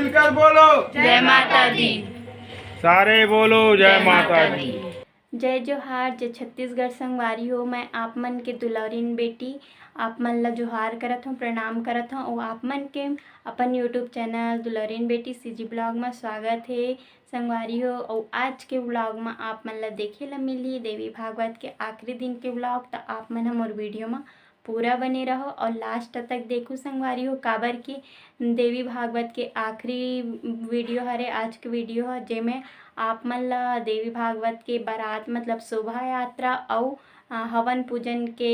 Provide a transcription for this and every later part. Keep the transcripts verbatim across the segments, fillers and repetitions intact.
मिलकर बोलो। जय माता दी। सारे बोलो, जय माता दी। जय जोहार, जय छत्तीसगढ़ संगवारी हो। मैं आप मन के दुलौरिन बेटी आप मन ला जोहार करत हूँ, प्रणाम करत हूँ। और आप मन के अपन YouTube चैनल दुलौरिन बेटी CG ब्लॉग में स्वागत है संगवारी हो। और आज के ब्लॉग में आप मन ला देखे ला मिलही देवी भागवत के आखिरी दिन के ब्लॉग। तो आप मन हमर वीडियो में पूरा बने रहो और लास्ट तक देखो संगवारी हो, काबर कि देवी भागवत के आखिरी वीडियो हरे आज के वीडियो ह, जेमे आप मन ला देवी भागवत के बारात मतलब शोभा यात्रा अउ, अ, हवन पूजन के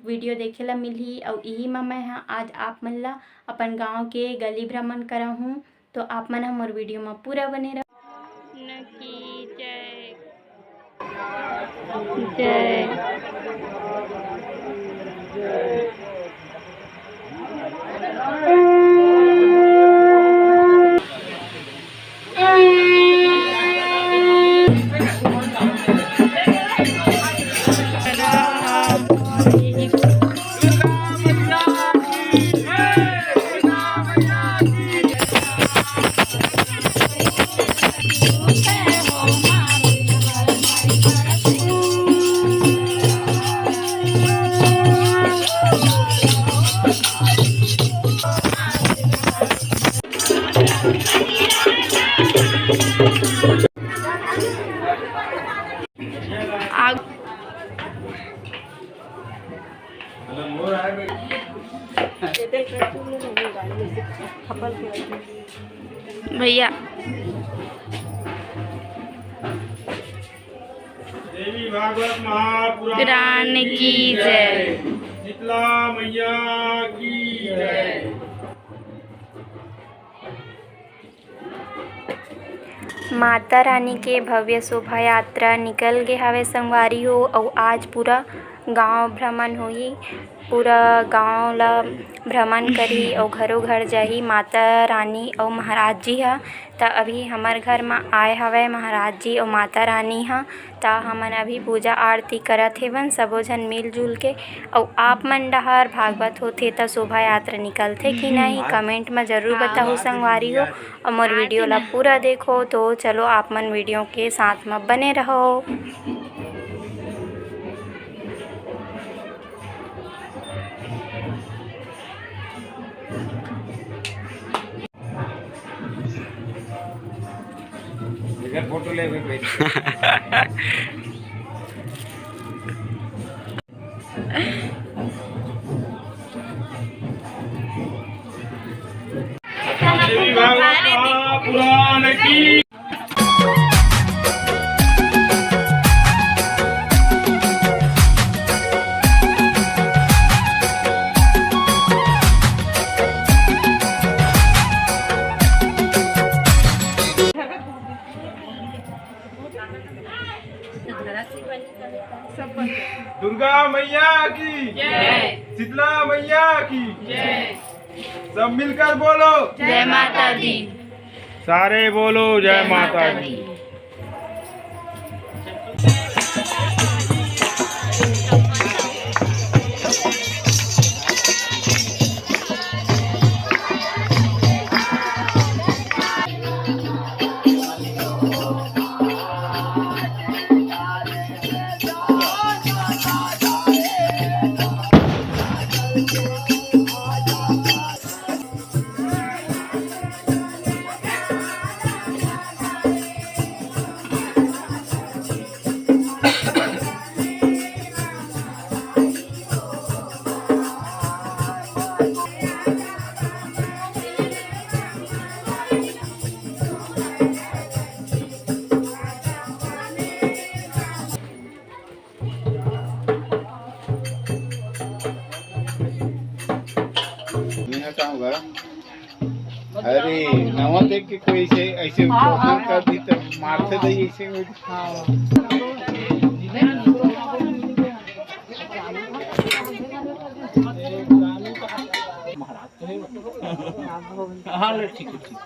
वीडियो देखे ला मिलही। अउ इही म मैं ह आज आप मन ला अपन गांव के गली भ्रमण कराहूँ, तो आप मन ह मोर वीडियो म पूरा बने रहो। की जय। जय। आग। भैया। देवी भागवत महापुराण पुराण की की जय। जय। शीतला मैया की जय। माता रानी के भव्य शोभा यात्रा निकल गे हवे संगवारी हो, अउ आज पूरा गांव भ्रमण होही। पूरा गांव ला भ्रमण करही अउ घरो घर जाही माता रानी अउ महाराज जी ह। त अभी हमर घर म आए हवय महाराज जी अउ माता रानी ह, त हमन अभी पूजा आरती करत हेवन सबो झन मिलजुल के। अउ आप मन डहार भागवत होथे त शोभा यात्रा निकलथे कि नहीं, कमेंट म जरूर बताहू संगवारी हो। अउ मोर वीडियो ला पूरा देखो। तो चलो आप मन वीडियो के साथ म बने रहो। इधर फोटो ले भाई। देवी भागवत महापुराण की। दुर्गा मैया की जय। शीतला मैया की जय। सब मिलकर बोलो। जय माता दी। सारे बोलो, जय माता दी। मेरा काम करा। अरे, नवा देख के कोई ऐसे, ऐसे हाँ, हाँ, कर दी तो मारते हाँ। दही ऐसे में। हाँ। हाँ, ले, ठीक है, ठीक।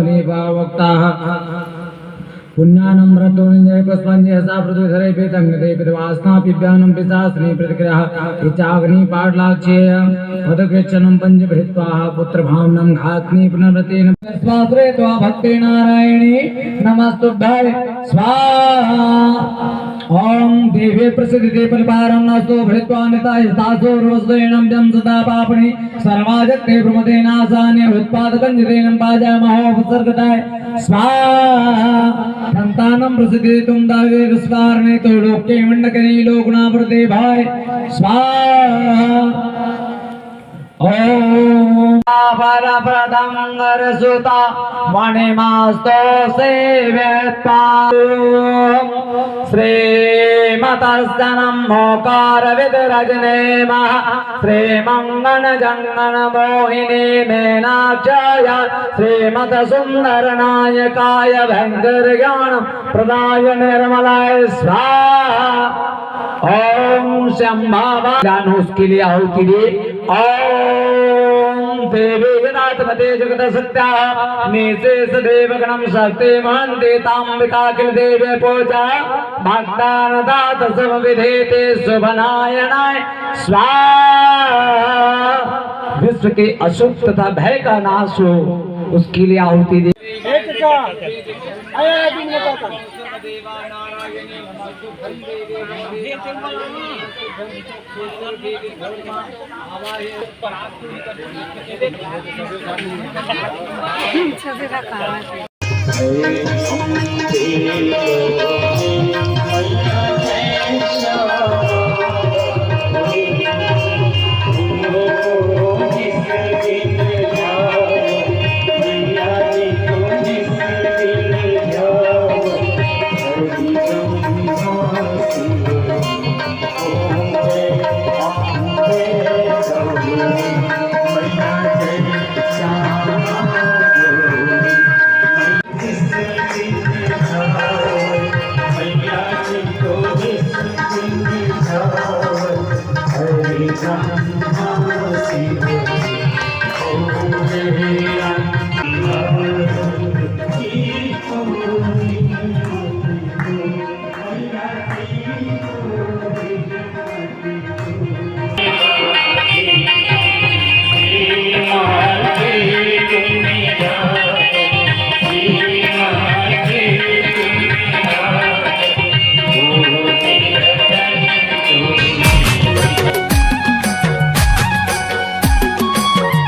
वक्ताः पुण्यानं व्रतो निजै पुष्पं येषा पृथ्वीधरे पीतं गते पितवास्तापि व्यानं पिशासिनी प्रतिक्रियाः इच्छाग्नि पाटलाक्षेय मधुकृच्छनं पञ्च भृत्वाः पुत्रभावनं घातनी पुनर्वृत्तेन स्वाश्रयित्वा भक्ते नारायणी नमस्तुभ्याय स्वाहा। ॐ देवे प्रसिद्धि ते परिपारं नस्तो भृत्वा निता स्तासो रोसदेनं व्यं सदा पापनि सर्वाजत्ते प्रमते नाशानि उत्पादकं जितेनं पाजा महोपसर्गताय स्वाहा। संतानं प्रसिद्धि तुम दावे विस्तारणे तो लोके मंडकरी लोकनापरते भाय स्वाहा। ॐ वरप्रदं वरसुता मणिमास्तो सेव्यत्वा श्रीमतस्सनं मोकारविदुरजने महा श्रीमङ्गनजङ्गनमोहिनी मेनाक्षाय श्रीमतसुन्दरनायकाय भयङ्करज्ञानप्रदाय निर्मलाय स्वाहा। ॐ शम्भव जानो उसके लिए आहुति दे। ॐ देवी जगन्नाथ मते जगत सत्या निशेष देवगणं शक्ति महन्ति ताम्बिकाखिल देवे पूजा भक्तान दात सब विधि ते शुभ नायनाय स्वाहा। विश्व के अशुभ तथा भय का नाश हो, उसके लिए आहुति दे।